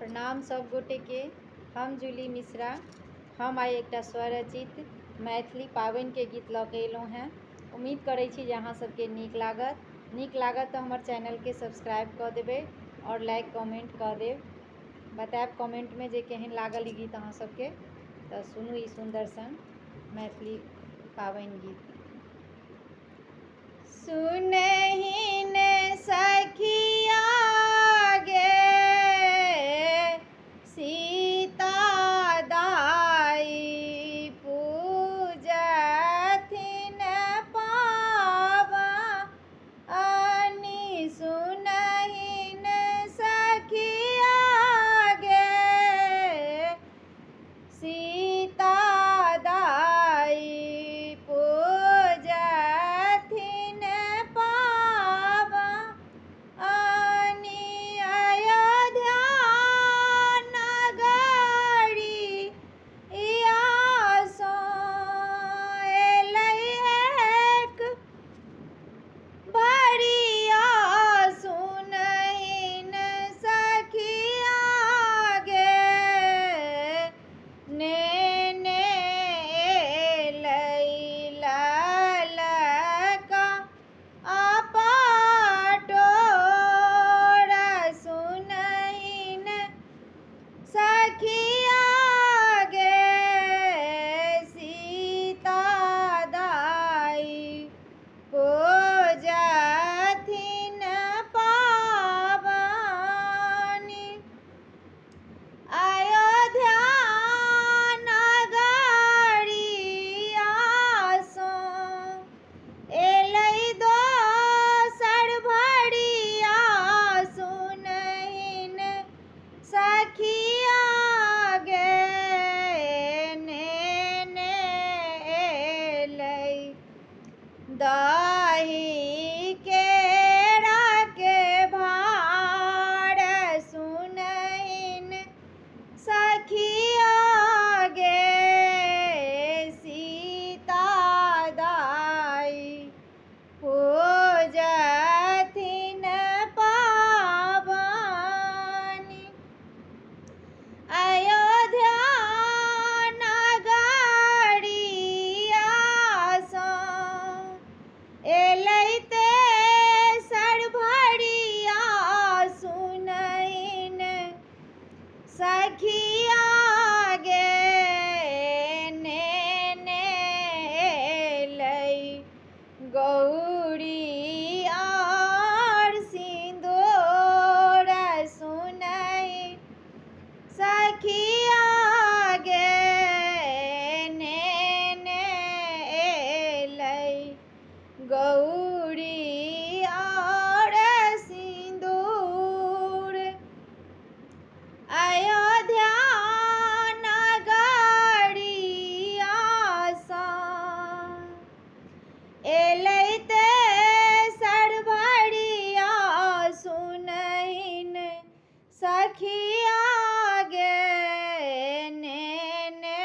प्रणाम सब गोटेके। हम जूली मिश्रा। हम आइ एकटा स्वरचित मैथिली पाबनिके गीत लऽ के एलहुँ हेँ। उम्मीद करै छी जे अहाँ सबके नीक लागत। नीक लागत तऽ हमर चैनलके सब्सक्राइब कऽ देबै आओर लाइक कमेन्ट कऽ देब। बतायब कमेन्टमे जे केहन लागल ई गीत अहाँ सबके। तऽ सुनू ई सुन्दर सन मैथिली पाबनि गीत। सुनहि ने सखिया गे सीता दाई पूजथिन पावनि। सुनहि ने सखिया गे सीता दाई पूजथिन पावनि। अयोध्या नगरी सँ एलै एक भरिया। सुनहिन सखिया गे नेने एलै ललका पटोर। सुनहिन सखिया गे सीता दाई पूजथिन पावनि। अयोध्या नगरिया सँ एलै दोसर भरिया। सुनहिन सखिया गे नेने एलै दही केरा के भार। सुनहिन सखिया गे सीता दाई पूजथिन पावनि। अयोध्या नगरिया सँ एलै तेसर भरिया। सुनहिन सखिया गे नेने एलै गौरी आर सिन्दूर। सुनहि सखिया गे नेने एलै गौरी और सिन्दूर। अयोध्या नगरिया सँ एलै तेसर भरिया। सुनहिन सखिया गे नेने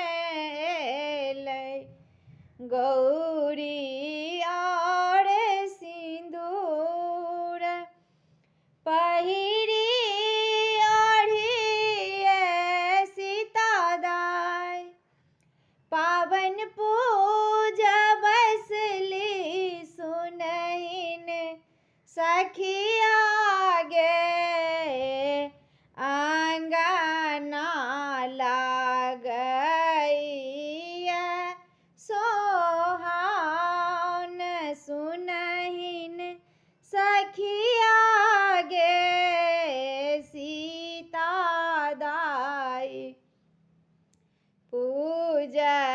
एलै गौरी और सिन्दूर। पहिरी ओढ़िए सीता दाई पावन पूजा बसली। सुनहिन सखिया गे आँगना लागैया सोहान। सुनहिन सखिया गे सीता दाई पूजथिन